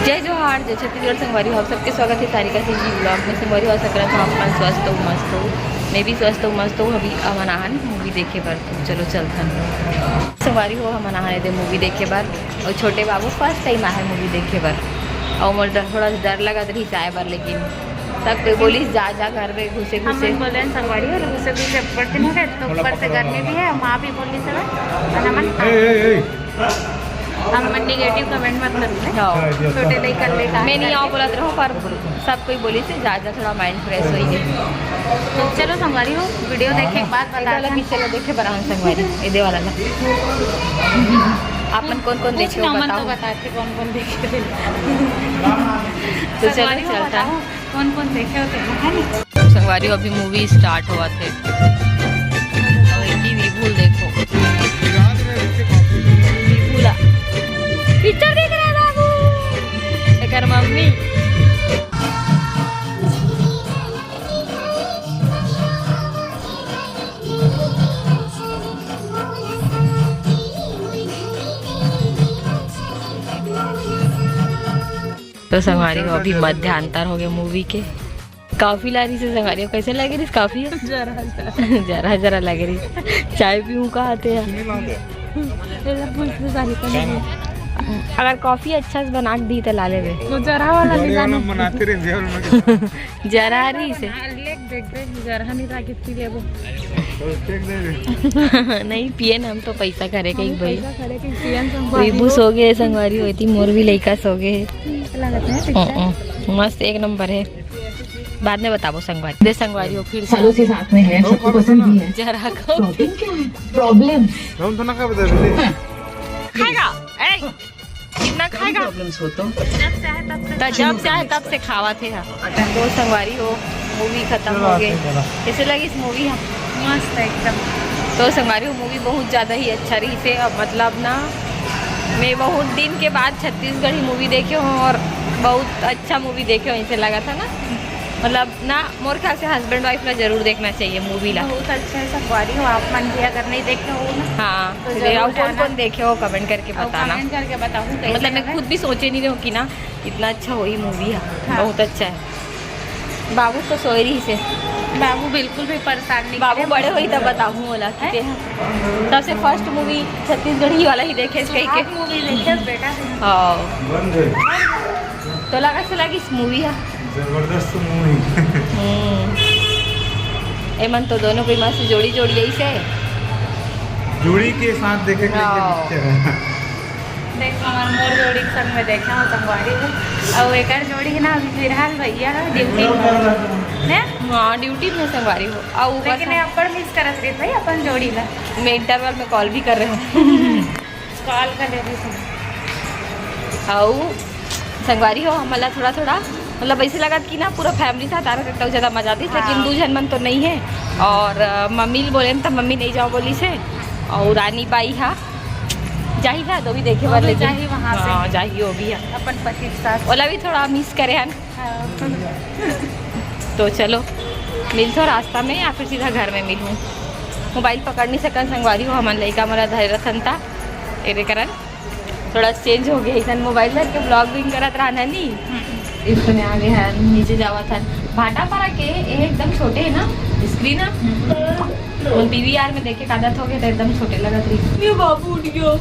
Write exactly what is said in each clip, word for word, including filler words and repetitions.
जय जोहार, जय छत्तीसगढ़। संगवारी हो, आप सबके स्वागत हे सारिका सिंह जी vlog में। संगवारी हो, आशा करत हों आप मन स्वस्थ हो, मस्त हो। मैं भी स्वस्थ हूँ, मस्त हूँ। अभी हमन आहन मूवी देखे बर, तो चलो चलथन। संगवारी हो, हमन आहन एदे मूवी देखे बर, अउ छोटे बाबू first time आहे मूवी देखे बर, अउ मोर डर, थोड़ा डर लगत रहिस आए बर, लेकिन सब कोई बोलिस जा जा घर में घुसे घुसे। हमन बोले संगवारी हो घुसे घुसे ऊपर दिन हो गए, तो ऊपर से गर्मी भी है, माँ भी बोलिस है, हमन हम negative comment मत करो। हाँ। छोटे लइका ले का मैं नहीं आओ बोलत रहूँ, पर सब कोई बोलिस जा जा, थोड़ा mind fresh होई गे। तो चलो संगवारी हो, video देखे के बाद बता। पीछे ला देखे बर आहन संगवारी, एदे वाला ला। आप मन कौन कौन देखे हो, बताओ। बताते कौन कौन देखे थे। तो चलो संगवारी हो, चलता है। बताओ, कौन कौन देखे हो तेन, है नी? संगवारी हो, अभी मूवी start होवत हे। अउ एती विभू ल देखो। विभू ला। पिक्चर देख रहा है बाबू। एकर मम्मी। तो संगवारी हो, अभी मध्यांतर हो गया मूवी के। कॉफी ला रही से संगवारी हो, कैसे लगे रही कॉफी? जरा, जरा। जरा, जरा लगे रही। चाय पीऊँ कहा थे यार। अगर कॉफी अच्छा से बना के दी तो ला लेबे। वो जरा वाला बड़े वाला बनाते रहे, जेल में। जरा रही से। हाँ, ले देख दे, जरा नहीं था, कितनी लेबो। तो देख दे। नहीं पिए ना, हम तो पैसा करे के ही भाई। पैसा करे के पिए ना, संगवारी हो। सो गए संगवारी हो, एती मोर भी लइका सो गए। लागत है, ठीक है। हम्म, हम्म। मस्त, एक नंबर है। बाद में बताबो संगवारी। दे संगवारी हो फिर से। सालों से साथ में है, सबको पसंद भी है। जरा को। प्रॉब्लम क्या है? प्रॉब्लम। हम तो ना खा बता दे। खाएगा? ए, कितना खाएगा? प्रॉब्लम्स हो तो। जब से आए तब से तो जब से आए तब से खावा थे। तो संगवारी हो, मूवी खत्म हो गई। कैसे लगी इस मूवी? हाँ, मस्त है एकदम। तो संगवारी हो, मूवी बहुत ज़्यादा ही अच्छा रही से। अब मतलब ना, मैं बहुत दिन के बाद छत्तीसगढ़ी मूवी देखे हूँ और बहुत अच्छा मूवी देखे हूँ, ऐसे लगा था ना। मतलब ना, मोर ख्याल से हस्बैंड वाइफ ला जरूर देखना चाहिए मूवी ला। बहुत अच्छा है संगवारी हो, आप मन भी अगर नहीं देखे हो ना, हाँ, तो फिर जरूर आप कौन जाना। कौन देखे हो, कमेंट करके और बताना। कमेंट करके बताओ कैसे मतलब मैं लगा। खुद भी सोचे नहीं रही हूँ कि ना इतना अच्छा होई मूवी है। हाँ। बहुत अच्छा है। बाबू तो सोए रही से। बाबू बिल्कुल भी परेशान नहीं बाबू करे। बड़े होई तब बताऊँ बोला कि हैं? के है। सबसे फर्स्ट मूवी छत्तीसगढ़ी वाला ही देखे, कह के। मूवी देखे बेटा। हाँ। तो लगा से लगी इस मूवी है। जबरदस्त मूवी। हम्म। एमन तो दोनों कोई मस्त जोड़ी जोड़ी ऐसे। जोड़ी के साथ देखे के लिए हाँ। पिक्चर है। देख, हमार मोर जोड़ी के संग में देखे हो संगवारी हो। और एकर जोड़ी है ना, अभी फिलहाल भैया है ड्यूटी में। हैं? हाँ, ड्यूटी में संगवारी हो। और लेकिन ऊपर से ये अब्बड़ मिस करत रही भाई अपन जोड़ी ला। मैं इंटरवल में कॉल भी कर रहे हूँ। कॉल कर ले रही थी। अउ संगवारी हो, हमन ला थोड़ा थोड़ा मतलब ऐसे लगत कि ना पूरा फैमिली साथ आ रहे तो ज़्यादा मजा आती, लेकिन हाँ। दू झन मन तो नहीं है। और अ, मम्मी ल बोले न, त मम्मी नहीं जाओ बोली से। और रानी बाई हा जाही ना, तो भी देखे वो बर, भी लेकिन जाही वहाँ से। हाँ, जाही वो भी है। अपन पति के साथ। ओला भी थोड़ा मिस करे हन। हाँ। तो चलो, मिलथो रास्ता में या फिर सीधा घर में मिलूँ। मोबाइल पकड़ नहीं सकन संगवारी हो, हमन लइका मोला धरे रथन ता, एरे करन थोड़ा चेंज हो गया, इसन मोबाइल धर के ब्लॉग भी करत रहना नी। हम्म। इस समय आ गए हैं, नीचे जावत हन। भाटापारा के, ये एकदम छोटे है ना, स्क्रीन है। वो पीवीआर में देखे का आदत हो गया, तो एकदम छोटे लगत रही। ये बाबू उठ गया।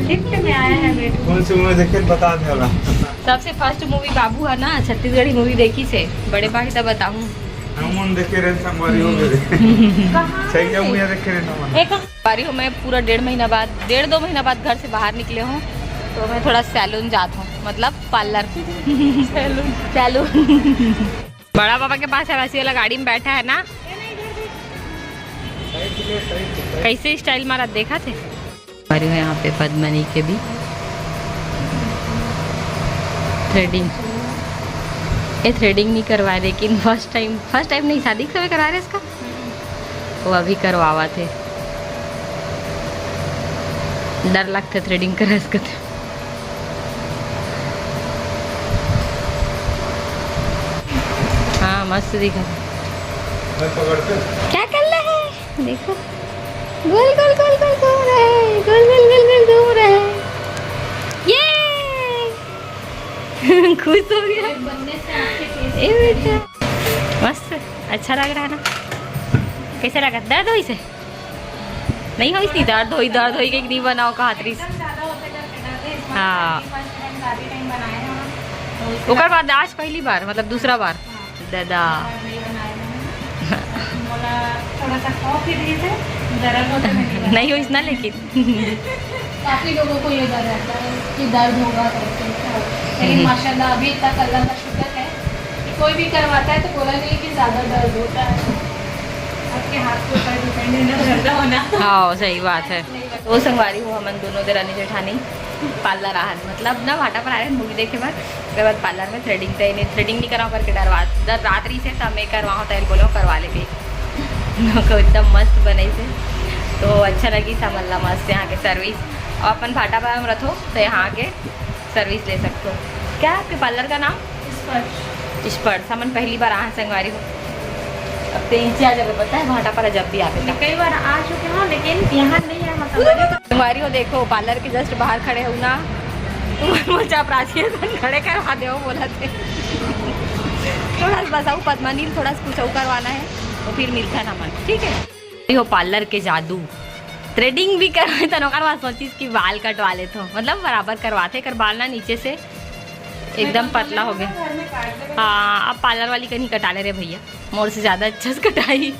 लिफ्ट में आया है बेटा। कौन सी मूवी देखे बता दे वाला। सबसे फर्स्ट मूवी बाबू है ना, छत्तीसगढ़ी मूवी देखी से, बड़े भाई तब बताऊँ। हमन देखे रहे संगवारी हो गए। कहाँ सही है, है? मुझे देखे रहे ना मन। एक बारी हो, मैं पूरा डेढ़ महीना बाद, डेढ़ दो महीना बाद घर से बाहर निकले हूँ, तो मैं थोड़ा सैलून जात हूँ, मतलब पार्लर। सैलून। सैलून। बड़ा पापा के पास है, वैसे वाला गाड़ी में बैठा है ना, कैसे स्टाइल मारा देखा थे। और यहाँ पे पद्मनी के भी थ्रेडिंग, ये थ्रेडिंग नहीं करवा रहे, लेकिन फर्स्ट टाइम, फर्स्ट टाइम नहीं, शादी के समय करवा रहे इसका। वो अभी करवावत हे, डर लगथे थ्रेडिंग करे से कथे। हाँ, मस्त दिखत हे। क्या कर रहा है? देखो, गोल गोल गोल गोल घूम रहे, गोल गोल गोल गोल घूम रहे। ये खुश हो गया। ए बेटा, मस्त, अच्छा लग रहा है ना? कैसे लगा? दर्द होइसे? नहीं होइस नहीं, दर्द होई, दर्द होई के नहीं बनाओ कहा तरीस। हाँ। ओकर बाद आज पहली बार, मतलब दूसरा बार। दादा। थोड़ा सा खा पी लिए थे, दर्द होता नहीं। नहीं होइस ना, लेकिन काफी लोगों को ये डर रहता है कि दर्द होगा करके, क्या होगा। लेकिन हम्म। माशाल्लाह अभी तक अल्लाह का शुक्र है कि कोई भी करवाता है तो बोला नहीं कि ज्यादा दर्द होता है। आपके हाथ के ऊपर डिपेंड है ना, दर्द होना। हाँ, सही बात है। तो संगवारी हो, हमन दोनों देरानी जेठानी पार्लर आहन, मतलब ना भाटा पर आए मूवी देखे बर। ओकर बाद पार्लर में थ्रेडिंग, तो इन्हें थ्रेडिंग नहीं कराओ करके डरवा, डर रात रही से, तब मैं करवाओ, तैल बोलो करवा ले गई। को एकदम मस्त बने से, तो अच्छा लगी समझ ला, मस्त यहाँ के सर्विस। और अपन भाटा पर हम रथो तो यहाँ के सर्विस ले सकते हो। क्या आपके पार्लर का नाम? स्पर्श। स्पर्श। हमन पहली बार आए संगवारी हो। अब तो इंचे आ जावे, पता है, भाटा पर जब भी आवे मैं तो। कई बार आ चुके हो, लेकिन यहाँ नहीं है, मतलब। संगवारी हो, देखो, पार्लर के जस्ट बाहर खड़े हो ना, तुम मुझे अपराधी खड़े करवा दे हो, बोला थे। थोड़ा सा बसाऊ पद्मनील, थोड़ा सा कुछ और करवाना है, तो फिर मिलता है ना मन, ठीक है? यो पार्लर के जादू, थ्रेडिंग भी करवाए तो नौकर बात सोचिस कि बाल कटवा लेते हो, मतलब बराबर करवाते कर बाल ना नीचे से एकदम पतला हो गया। हाँ, अब पार्लर वाली कहीं कटा ले रे भैया, मोर से ज्यादा अच्छा से कटाई।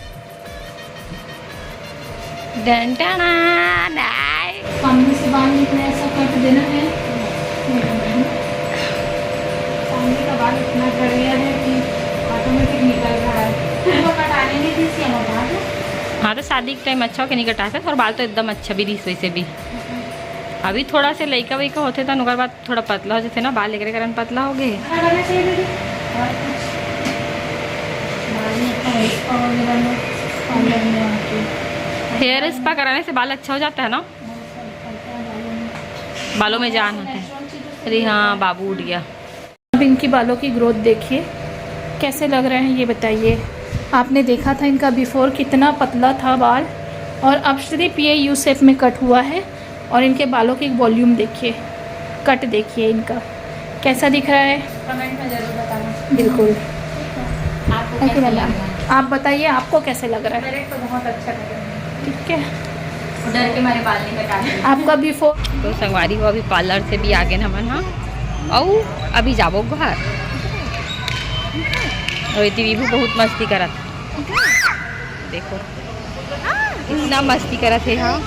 डंडना नाय। सामने से बाल निकले, ऐसा कट देना है। सामने का बाल इतना झड़ गया है कि ऑटोमेटिक निकल रहा है। वो कटाने नहीं थी, सी हम बाल। हाँ, तो शादी के टाइम अच्छा होके नहीं कटाते, और बाल तो एकदम अच्छा भी दिस वैसे भी। अभी थोड़ा से लइका वइका होते था, ओकर बाद थोड़ा पतला हो जाते ना, बाल एकरे कारण पतला हो गए। क्या करना चाहिए दीदी? और कुछ बाल में अपना हेयर स्पा वगैरह लो, पार्लर में आके। हेयर स्पा कराने से बाल अच्छा हो जाता है ना, बालों में जान होता है। अरे हाँ, बाबू उठ गया। अब इनकी बालों की ग्रोथ देखिए, कैसे लग रहे हैं ये बताइए। आपने देखा था इनका बिफोर कितना पतला था बाल, और अब सिर्फ ये यू शेप में कट हुआ है। और इनके बालों की वॉल्यूम देखिए, कट देखिए इनका कैसा दिख रहा है। कमेंट में जरूर बताना। बिल्कुल। आपको ओके कैसा मैडम, लग रहा है? आप बताइए, आपको कैसे लग रहा है? मेरे को बहुत अच्छा लग रहा है। ठीक है। डर के मारे बाल नहीं कटा रहे। आपका बिफोर तो संगवारी हो, अभी पार्लर से भी आ गए हमन, हाँ, अउ अभी जाबो घर। और ये विभू बहुत मस्ती करत, देखो इतना मस्ती करत हे, हाँ।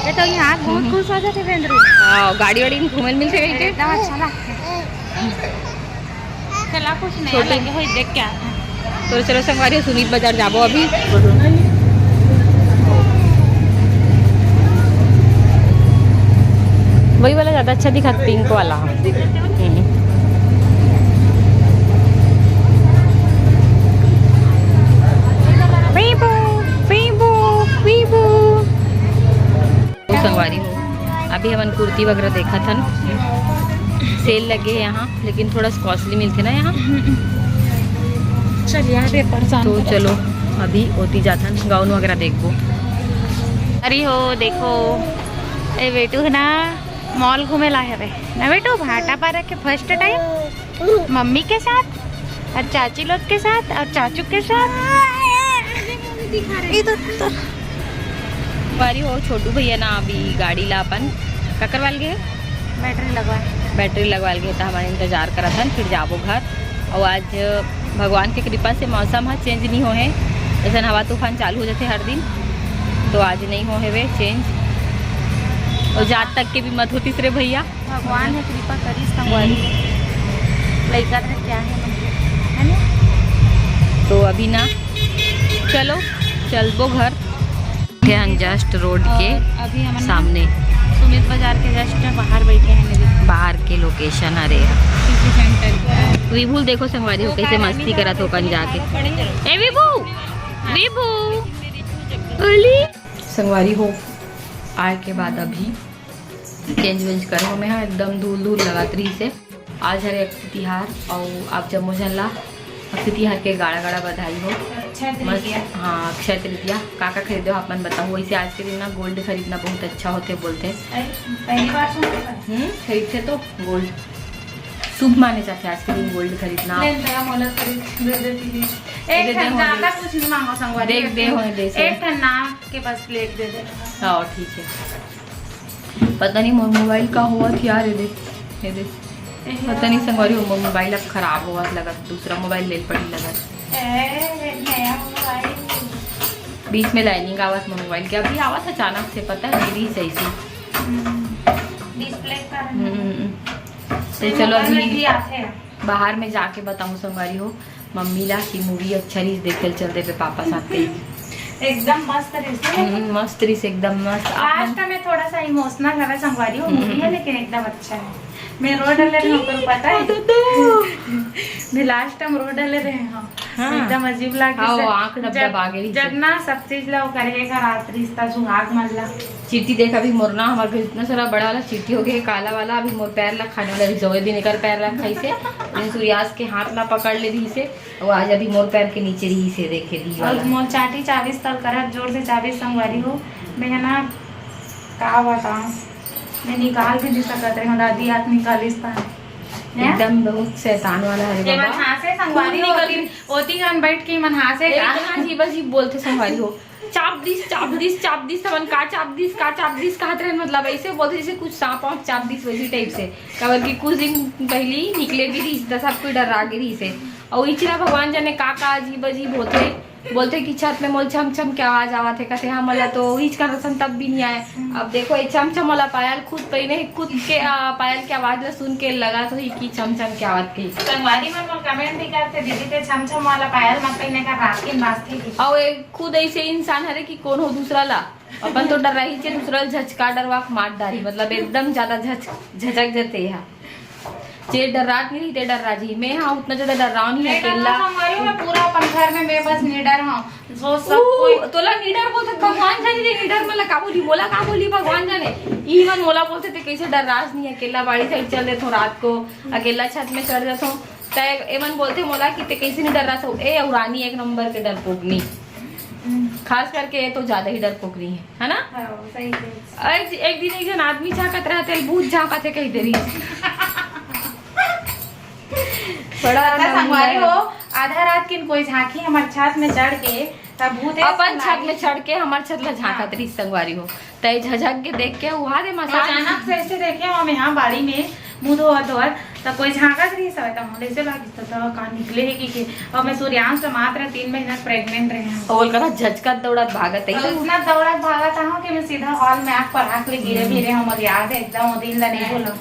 ये तो यहाँ बहुत खुश हो जाते बेंदरू। हाँ, गाड़ी वाड़ी में घूमे मिलते कहीं के। एकदम अच्छा लगता है। चला कुछ नया छोटे। लगे हो, देख क्या। तो चलो संगवारी, सुमित बाजार जाबो अभी। वही वाला ज्यादा अच्छा दिखा, पिंक वाला। हम्म। पीपू, पीपू, पीपू। ओ संगवारी हो, अभी हमन कुर्ती वगैरह देखत हन, सेल लगे हे यहाँ, लेकिन थोड़ा कॉस्टली मिलथे ना यहाँ। चल यार, ये परेशान तो करत चलो, अभी ओती जाथन, गाउन वगैरह देखबो। अरे हो देखो, ए बेटू है ना, मॉल घूमे ला हवे ना बेटू, भाटापारा के फर्स्ट टाइम मम्मी के साथ और चाची लोग के साथ और चाचू के साथ। ये तो, तो। बारी हो छोटू भैया ना अभी गाड़ी ला अपन काकर वाल गए, बैटरी लगवा, बैटरी लगवाल गए, तो हमन इंतजार करत हन, फिर जाबो घर। और आज भगवान के कृपा से मौसम ह चेंज नहीं हो है, जैसन हवा तूफान चालू हो जाते हर दिन, तो आज नहीं हो है वे चेंज। और जात तक के भी मत होतीस रे भैया। भगवान हे कृपा करिस संगवारी। लइका धर के आहे, है ना? तो अभी ना चलो, चलबो घर। थे हम जस्ट रोड के और अभी हमन ना सामने। सुमित बाजार के जस्ट बाहर बैठे हैं मेरे। बाहर के लोकेशन हरे ह। City centre. विभू ल देखो संगवारी हो, कैसे मस्ती करत हो कन जाके। ए विभू, विभू, ओली। संगवारी हो, आए के बाद अभी चेंज वेंज करे हो, मैं हा एकदम धूल धूल लगत रही से। आज हरे अक्षय तिहार, अउ आप जम्मो झन ला अक्षय तिहार के गाड़ा गाड़ा बधाई हो। अक्षय मस्त, तृतीया। हाँ, अक्षय तृतीया। का का खरीदे हो आप मन बताओ। वैसे आज के दिन ना गोल्ड खरीदना बहुत अच्छा होते बोलते हैं। अरे, पहली बार सुन रहा। हम्म, खरीदते तो गोल्ड। शुभ माने जाथे आज के दिन गोल्ड खरीदना। ले, तेरा मोला खरीद दे दे, please। एक दे दे, ठन हो ज्यादा दे। कुछ नहीं मांगो संगवारी, देख दे, हो दे से। एक ठन नाम के बस प्लेट दे दे। हाँ, ठीक है। पता नहीं मोर मोबाइल का हुआ थी यार, ये दे, ये दे। पता नहीं संगवारी हो, मोर मोबाइल अब खराब हुआ लगत, दूसरा मोबाइल ले पड़ी लगत। ए, नया मोबाइल। बीच में लाइनिंग आवत मोर मोबाइल के, अभी आवत अचानक से, पता है, गिरी सही से। हम्म, डिस्प्ले का हम्म, हम्म, हम्म। तो चलो अभी भी आते हैं। बाहर में जाके बताऊं संगवारी हो मम्मी ला कि मूवी अच्छा रहीस, देखे ल चल देबे पापा साथे। एकदम मस्त रहीस ना? हम्म, मस्त रहीस, एकदम मस्त। आप लास्ट में थोड़ा सा इमोशनल हवे संगवारी हो, हम्म। मूवी है लेकिन एकदम अच्छा है। मैं रो डले रहे हूँ, पता है? मैं लास्ट टाइम रो डले रहे हूँ। हाँ। एकदम अजीब लागे हाँ, से। वो आँख डब जब, डबा गई जब से। ना सब चीज ला वो करे का रात रिश्ता सुहाग मन ला। चींटी देख, अभी मोर ना, हमारे घर इतना सारा बड़ा वाला चींटी हो गया, काला वाला, अभी मोर पैर ला खाने वाला, अभी जवे दिन एकर पैर ला खाई से, दिन सूर्यास्त के हाथ ला पकड़ ले दी से, वो आज अभी मोर पैर के नीचे रही से, देखे दी और वाला। मोर चाटी चाबीस तल करत जोर से चाबीस संगवारी हो, मैं है ना, का बताऊं, मैं निकाल भी नहीं सकत रहे हूँ, दादी हाथ निकालिस था। हैं? एकदम बहुत शैतान वाला है ये बाबा। मन हाँसे संगवारी खुद निकल होती, होती गन बैठ के मन हाँसे ए, का? इतना अजीब अजीब बोलते संगवारी हो, चाप दिस, चाप दिस, चाप दिस, तमन का चाप दिस, का चाप दिस कहत रहन, मतलब ऐसे बोलते जैसे कुछ सांप वाप चाप दिस वैसी टाइप से। काबर कि कुछ दिन पहली निकले भी रही, त सब कोई डर्रा गे रही से। और इचरा भगवान जाने का का अजीब अजीब होते, बोलते कि छत में मोल छम छम के आवाज आवत है, कहते हमन ला तो इच का रसम तब भी नहीं आए। अब देखो ये छम छम वाला पायल खुद पहने, खुद के आ, पायल के आवाज ला सुन के लगा तो ही कि छम छम के आवत के। संगवारी मन मोर कमेंट भी करते, दीदी ते छम छम वाला पायल मत पहने का, रात के बाजथे की। और ये खुद ऐसे इंसान हरे कि कौन हो दूसरा ला, अपन तो डर्रा ही छे, दूसरा ला झचका डरवा के मार डारी, मतलब एकदम ज्यादा झच झचक जते हा। जे डर्रात नहीं रहिते डर्रा जी, मैं हाँ उतना ज्यादा डर्राव नहीं मैं अकेला। डर्रा हूँ, मैं पूरा अपन घर में मैं बस निडर हूँ। जो सब ऊ, कोई तोला निडर बोलते भगवान जानी रे, निडर मोला का बोली, मोला का बोली भगवान जाने। ई मन मोला बोलते ते कैसे डर्रास नहीं, अकेला बाड़ी साइड चल देथो रात को, अकेला छत में चढ़ जाथो। ते एमन बोलते मोला कि ते कैसे नहीं डर्रास हो, ए अउरानी एक नंबर के डरपोकनी। हम्म। खास करके ये तो ज्यादा ही डरपोकनी है, है ना? हाँ, सही कहे। एक, एक दिन एक जन आदमी झांकत रहा, तेल भूत झांकत है कही दे रही। बड़ा पता नंबर संगवारी है। हो, आधा रात किन कोई झांकी हमार छत में चढ़ के, तब भूत ऐसे अपन छत लागे। में चढ़ के हमार छत ला झांकत हाँ। रही संगवारी हो। तय झझक के देख के उहा दे मसान। अचानक से ऐसे देखे हम यहाँ बाड़ी में मुंह धोवत धोवत, त कोई झांकत रही सवे, त हम ऐसे लागिस त, त का निकले है कि के। और मैं सूर्यांश से मात्र तीन महीना प्रेग्नेंट रहे हैं। और बोल कहा झझकत दौड़त भागत है। और इतना दौड़त भागत हूँ कि मैं सीधा हॉल में आँख पर आँख ले गिरे हम्म। भी रहे हूँ, मुझे याद है एकदम वो दिन ला नहीं भूला।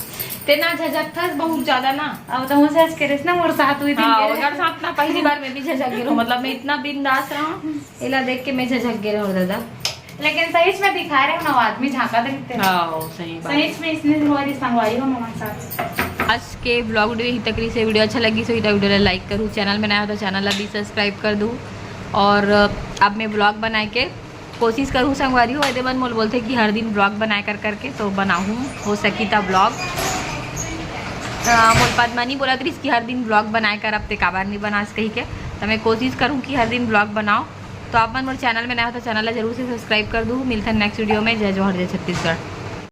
ते ना झझकथस बहुत ज्यादा ना। अब तो मुझे आज करिस ना मोर साथ हुई दिन हाँ, के। ओकर साथ ना पहली बार मैं भी झझक गे रहूं, मतलब मैं इतना बिंदास रहूं, एला देख के मैं झझक गे रहूं दादा। लेकिन सही में दिखा रहे हो ना, वो आदमी झांकत रहिथे। हाँ, सही बात। सही में इसने हमारी संगवारी हो हमारे साथ। आज के ब्लॉग वीडियो यहीं तक रही से। वीडियो अच्छा लगी सो वीडियो ला लाइक करूँ, चैनल में नया हो तो चैनल ला भी सब्सक्राइब कर दूँ। और अब मैं ब्लॉग बनाए के कोशिश करूँ संगवारी हो, एदे मन मोल बोलथे कि हर दिन ब्लॉग बनाए कर करके तो बनाहूँ हो सकी त ब्लॉग। अ, मोल पद्मा नहीं बोलत रहिस कि हर दिन ब्लॉग बनाए कर, अब ते काबर नहीं बनास कही के, तो मैं कोशिश करूँ कि हर दिन ब्लॉग बनाओ। तो आप मन मोर चैनल में नया हो तो चैनल ला जरूर से सब्सक्राइब कर दू। मिलथन नेक्स्ट वीडियो में। जय जोहार, जय छत्तीसगढ़।